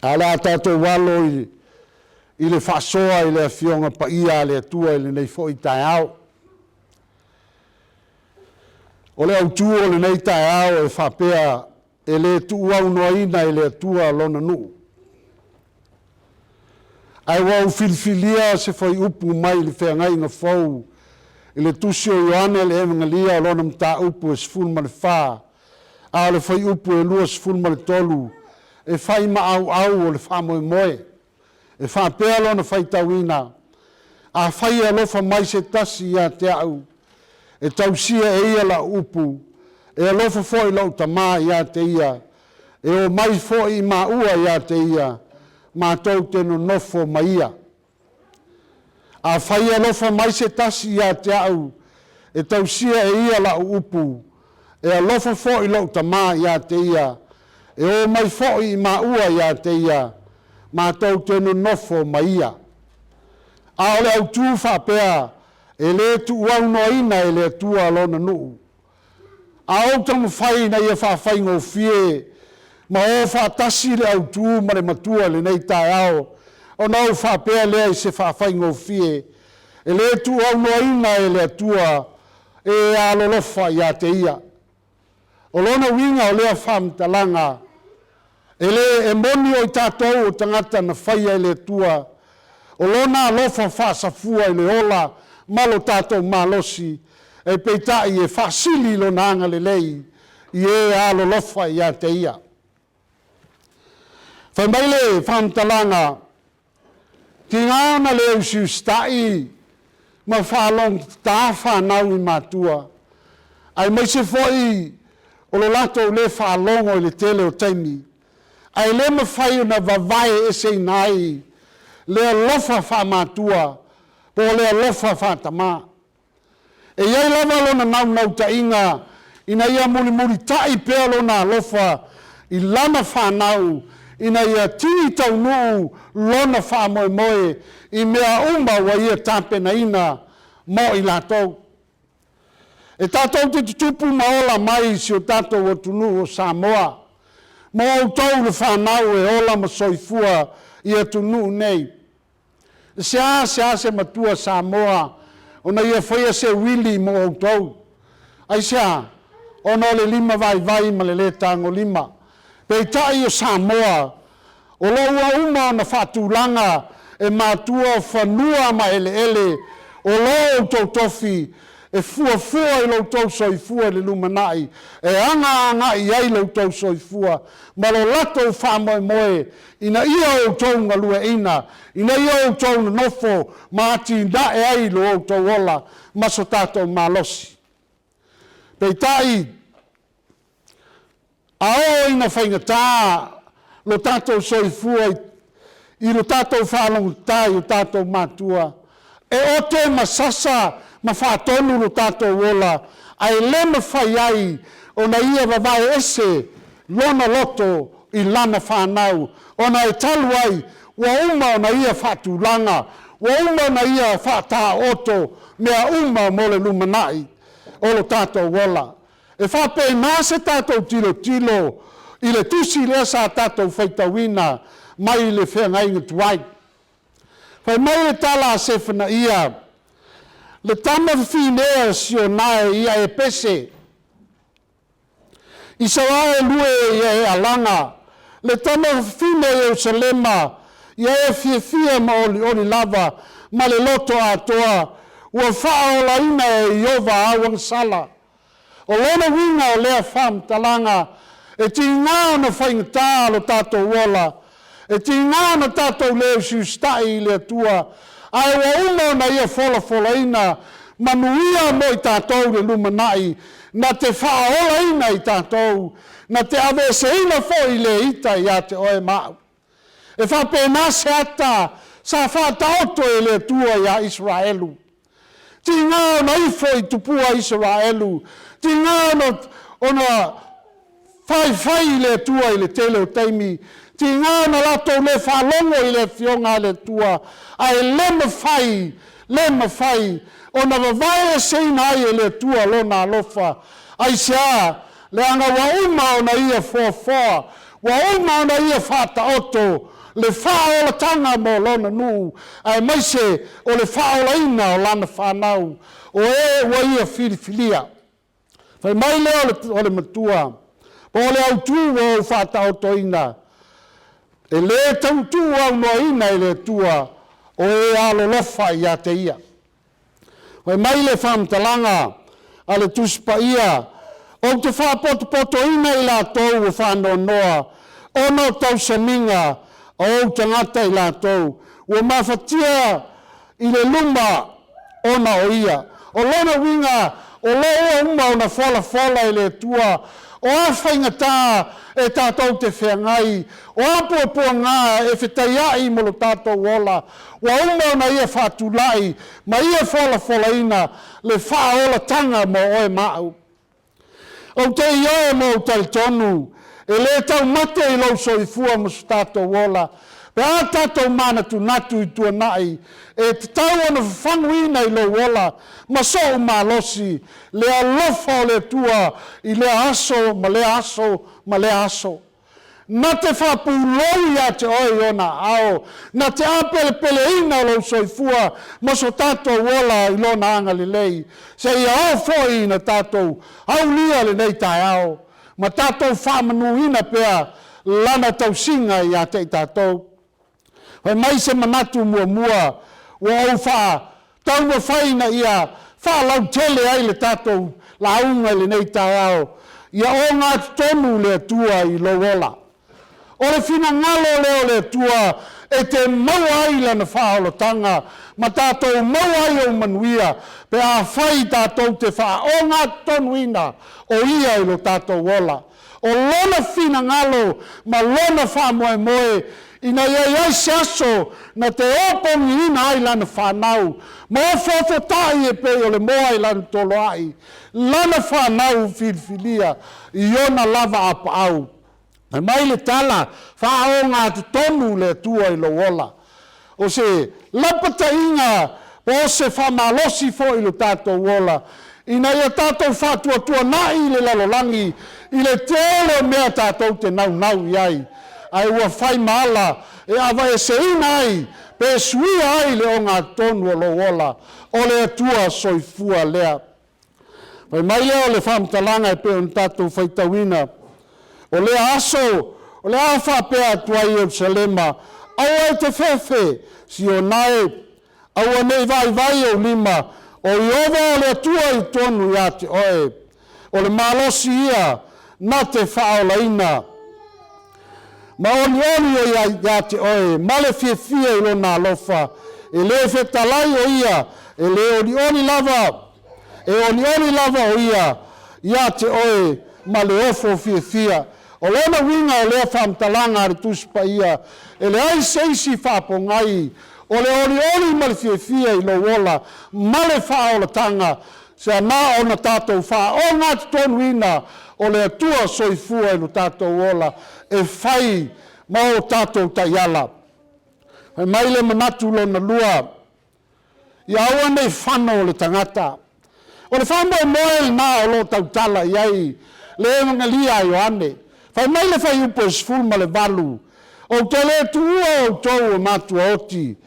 Ae o le a tatou alo i le faasoa i le Afioga Paia a le Atua i lenei foi taeao. O le autu o lenei taeao e faapea, e le tuuaunoaina e le Atua lona nuu. Ae ua ou filifilia se fuaiupu mai le Feagaiga Fou i le tusi o Ioane le Evegalia o lona mataupu e 14, a o le fuaiupu e 23 e fai ma auau o le faamoemoe. E faapea lona faitauina: Afai e alofa mai se tasi ia te au, e tausia e ia lau upu, e alofa foi lou Tama ia te ia, e omai foi maua ia te ia, matou te nonofo ma ia. Afai e alofa mai se tasi ia te au, e tausia e ia lau upu, e alofa foi lou Tama ia te ia, e omai foi maua ia te ia, matou te nonofo ma ia. A o le autu faapea, e le tuuaunoaina e le Atua lona nuu. A ou taumafai ina ia faafaigofie ma o faatasi le autu ma le matua i lenei taeao, ona ou faapea lea i se faafaigofie, e le tuuaunoaina e le Atua e alolofa ia te ia. O lona uiga o lea faamatalaga, e le e moni o i tatou o tagata na faia e le Atua, o lona alofa faasafua i le ola ma lo tatou malosi, e peitai e faasili lona agalelei i e alolofa ia te ia. Fai mai le faamatalaga, tiga ona le usiusitai ma faalogotata fanau i matua, aemaise foi o lo latou le faalogo i le tele o taimi, ae le mafai ona vavae eseina ai le alofa faamatua po o le alofa faatama. E i ai lava lona naunautaiga ina ia mulimulitai pea lona alofa i lana fanau ina ia tini taunuu lona faamoemoe i mea uma ua ia tapenaina mo i latou. E tatou te tutupu ma ola mai i si o tatou atunuu o Samoa. Ma outou le fanau e ola ma soifua i atunuu nei. E seasea se matua Samoa ona ia faia se uili mo outou. Aisea? Ona o le limavaivai ma le le tagolima. Peitai o Samoa, o lo o ua uma ona faatulaga e matua fanua ma eleele o lo outou tofi e fuafua i lo outou soifua i le lumanai, e agaagai i ai lo outou soifua ma lo latou faamoemoe ina ia outou galueaiina, ina ia outou nonofo ma atinae ai lo outou ola ma so tatou malosi. Peitai, a oo ina faigata lo tatou soifua i lo tatou faalogotata i o tatou matua, e ote ma sasa ma faatonu lo tatou ola, ae le mafai ai ona ia vavae ese lona loto i lana fanau, ona e talu ai ua uma ona ia faatulaga, ua uma ona ia faataoto mea uma mo le lumanai o lo tatou ola. E faapena se tatou tilotilo i le tusi lea sa tatou faitauina mai le feagaiga tuai. Fai mai le tala a Sefanaia, le tama fafine a Sionae ia e pese, Isaraelu e ia e alaga, le tama fafine a Ierusalema, ia e fiafia ma olioli lava ma le loto atoa, ua faaolaina e Ieova au agasala. O lona uiga o lea faamatalaga, e tiga ona faigata lo tatou ola, e tiga ona tatou le usiusitai i le Atua, ae ua uma ona ia folafolaina manuia mo i tatou le lumanai, na te faaolaina i tatou, na te aveeseina foi le ita ia te oe ma au. E faapena se ata sa faataoto e le Atua ia Isaraelu. Tiga ona ifo i tupua Isaraelu, tiga ona faifai i le Atua i le tele o taimi, tiga ona latou le faalogo i le afioga a le Atua, ae le mafai, le mafai ona vavae eseina ai e le Atua lona alofa. Aisea? Leaga ua uma ona ia foafoa, Ua uma ona Ia faataoto le faaolataga mo Lona nuu, aemaise o le faaolaina o Lana fanau, o e ua Ia filifilia. Fai mai lea o le Matua, po o le autu ua ou faataotoina, e le tau tuuaunoaina e le Atua o e alolofa ia te Ia. Fai mai le faamatalaga a le Tusi Paia, ou te faapotopotoina i latou ua faanoanoa ona o tausamiga a ou tagata i latou, ua mafatia i le luma ona o ia. O lona uiga, o lo ua uma ona folafola e le Atua, o a faigata e tatou te feagai, o a puapuaga e fetaiai ma lo tatou ola, ua uma ona ia faatulai ma ia folafolaina le faaolataga mo oe ma au. Ou te ioe ma ou talitonu, e le taumate i lou soifua ma so tatou ola, pe a tatou manatunatu i tuanai, e tatau ona fafaguina i lou ola ma sou malosi le alofa o le Atua i lea aso ma lea aso ma lea aso. Na te faapulou ia te oe i ona aao, na te apelepeleina lou soifua ma so tatou ola i lona agalelei, seia oo foi ina tatou aulia lenei taeao, ma tatou faamanuina pea lana tausiga ia te i tatou. Fai mai se manatu muamua ua ou faataumafai ina ia faalautele ai le tatou lauga i lenei taeao, ia ogatotonu le Atua i lou ola. O le finagalo lea o le Atua e te maua ai lana faaolataga ma tatou maua ai ou manuia, pe afai tatou te faaogatotonuina o Ia i lo tatou ola. O lona finagalo ma lona faamoemoe ina ia i ai se aso na te opogiina ai lana fanau, ma ofoofotai e pei o le moa i lana toloai, lana fanau filifilia i ona lava apaau. Fai mai le tala, faaogatotonu le Atua i lou ola. O se lapataiga po o se faamalosi foi i lo tatou ola, ina ia tatou faatuatuanai le lalolagi i le tele o mea tatou te naunau i ai, ae ua fai ma ala e aveeseina ai pe suia ai le ogatotonu o lou ola, o le Atua soifua lea. Fai mai lea o le faamatalaga e pei ona tatou faitauina, o lea aso o le a faapea atu ai Ierusalema, aua e te fefe, Siona e, aua ne i vaivai ou lima, o Ieova o le Atua i totonu ia te oe, o le malosi ia na te faaolaina. Ma olioli o ia te oe, ma le fiafia i lona alofa, e le fetalai o ia, e le olioli lava, e olioli lava o ia ia te oe ma le ofo fiafia. O lona uiga o lea faamatalaga a le Tusi Paia, e leai se isi faapogai, o le olioli ma le fiafia i lou ola ma le faaolataga, se na ona tatou faaogatotonuina o le Atua soifua i lo tatou ola, e fai ma o tatou taiala. Fai mai le manatu lona lua, ia aua nei fano le tagata. O le faamoemoe lena o lo o tautala i ai le Evagelia a Ioane. Fai mai le fuaiupu e 18, ou te le tuua outou o matuaoti,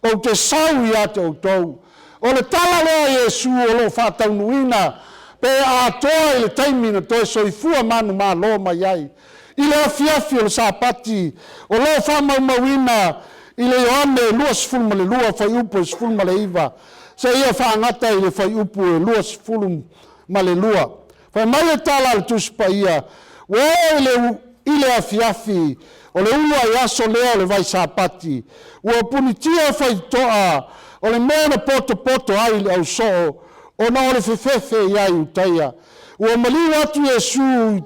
ou te sau ia te outou. O le tala lea a Iesu o lo o faataunuuina pe atoa i le taimi na toe soifua manumalo mai ai. I le afiafi o le Sapati, o lo o faamaumauina i le Ioane 22 fuaiupu e 19, seia faagata i le fuaiupu e 22. Fai mai le tala a le Tusi Paia, ua oo i le afiafi o le uluai aso lea o le vai Sapati, ua punitia faitotoa o le mea na potopoto ai le ausoo, ona o le fefefe iā Iutaia. Ua maliu atu Iesu,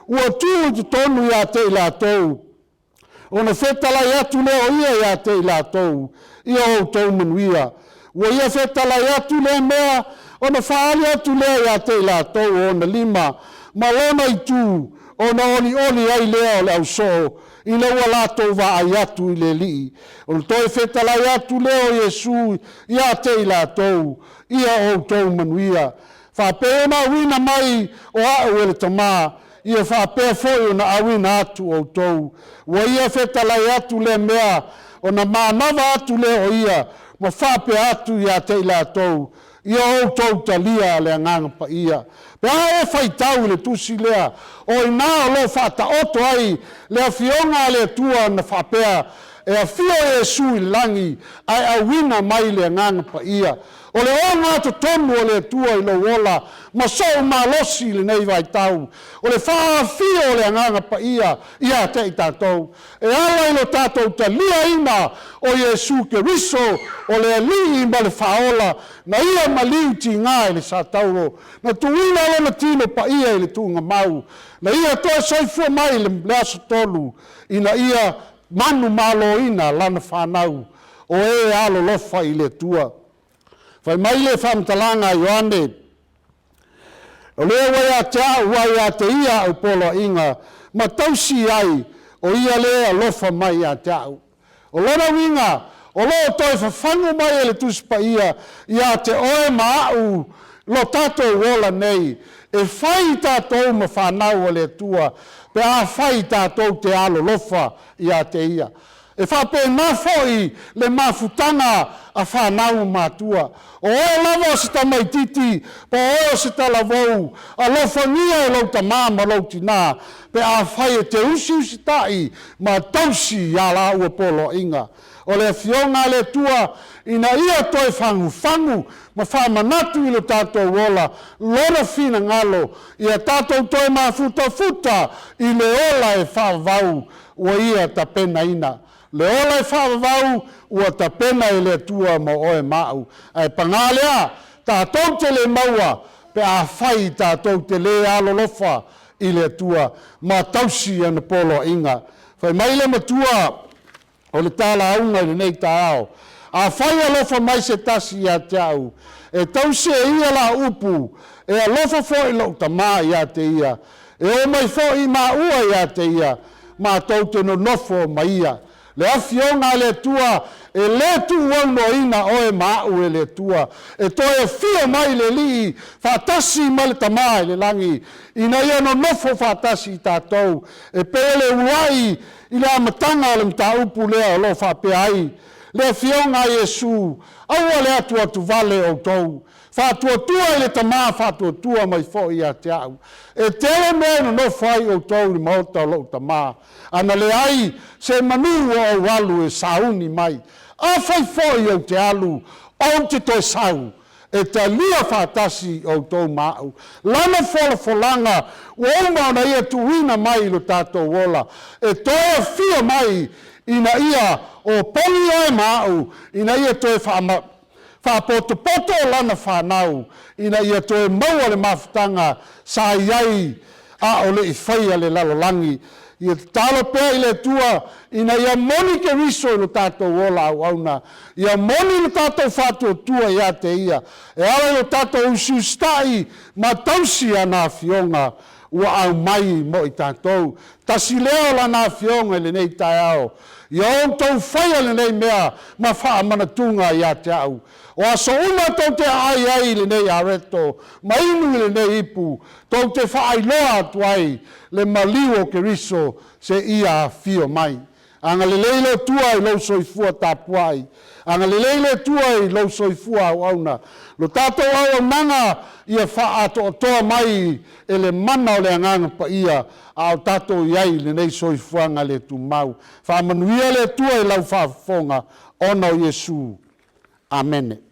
ua tu i totonu ia te i latou, ona fetalai atu lea o ia ia te i latou, ia outou manuia. Ua ia fetalai atu lea mea, ona faaali atu lea ia te i latou o ona lima ma lona itu, ona olioli ai lea o le ausoo, ina ua latou vaai atu i le Alii. Ona toe fetalai atu lea o Iesu ia te i latou, ia outou manuia. Faapei ona auina mai o au e le Tamā, ia faapea foi ona auina atu outou. Ua ia fetalai atu lea mea, ona manava atu lea o ia, ma faapea atu ia te i latou, ia outou talia le Agaga Paia. Pe a e faitau i le tusi lea, o i ina o lo o faataoto ai le afioga a le Atua na faapea, e afio Iesu i le lagi, ae auina mai le Agaga Paia. O le ogatotonu o le Atua i lou ola ma sou malosi i lenei vaitau, o le faaafio o le Agaga Paia ia te i tatou, e ala i lo tatou taliaina o Iesu Keriso o le Alii ma le Faaola, na ia maliu tiga i le satauro, na tuuina lona tino paia i le tuugamau, na ia toe soifua mai i le aso tolu, ina ia manumaloina lana fanau o e alolofa i le Atua. Fai mai le faamatalaga a Ioane, o lea ua ia te au ua ia te ia au poloaiga ma tausi ai, o ia lea e alofa mai ia te au. O lona uiga, o lo o toe fafagu mai e le Tusi Paia ia te oe ma au lo tatou ola nei, e fai tatou ma fanau a le Atua, pe afai tatou te alolofa ia te Ia. E faapena foi le mafutaga a fanau ma matua. O oe lava o se tamaitiiti po o oe o se talavou, alofagia e lou tamā ma lou tinā, pe afai e te usiusitai ma tausi i a laua poloaiga. O le afioga a le Atua ina ia toe fagufagu ma faamanatu i lo tatou ola Lona finagalo, ia tatou toe mafutafuta i le ola e faavavau ua Ia tapenaina. Le ola e faavavau ua tapena e le Atua mo oe ma au. Ae paga lea, tatou te le maua pe afai tatou te le alolofa i le Atua ma tausi ana poloaiga. Fai mai le matua o le talauga i lenei taeao, Afai e alofa mai se tasi ia te au, e tausi e ia lau upu, e alofa foi lou Tama ia te ia, e oo mai foi maua ia te ia, matou te nonofo ma ia. Le afioga a le Atua e le tuuaunoaina oe ma au e le Atua, e toe afio mai le Alii faatasi ma le Tama i le lagi, ina ia nonofo faatasi i tatou, e pei o le uluai i le amataga o le mataupu lea o lo o faapea ai le Afioga a Iesu, Aua le atuatuvale outou, faatuatua i le Tama faatuatua mai foi ia te au. E tele mea e nonofo ai outou i le maota o lou Tama, a na leai se manu ua ou alu e sauni mai. Afai foi ou te alu, ou te toe sau, e talia faatasi outou ma au. Lana folafolaga ua uma ona ia tuuina mai i lo tatou ola, e toe afio mai ina ia opogi oe ma au, ina ia toe faapotopoto lana fanau, ina ia toe maua le mafutaga sa i ai a o le i faia le lalolagi. Ia tatalo pea i le Atua ina ia moni Keriso i lo tatou ola auauna, ia moni lo tatou faatuatua ia te Ia, e ala i lo tatou usiusitai ma tausi ana afioga ua aumai mo i tatou. Tasi lea o lana afioga i lenei taeao, ia outou faia lenei mea ma faamanatuga ia te au. O aso uma tou te aai ai i lenei areto ma inu i lenei ipu, tou te faailoa atu ai le maliu o Keriso seia afio mai. Agalelei le Atua i lou soifua tapuai. Agalelei le Atua i lou soifua auauna. Lo tatou auaunaga ia faaatoatoa mai e le mana o le Agaga Paia a o tatou i ai i lenei soifuaga le tumau. Faamanuia le Atua i lau faafofoga ona o Iesu. Amene.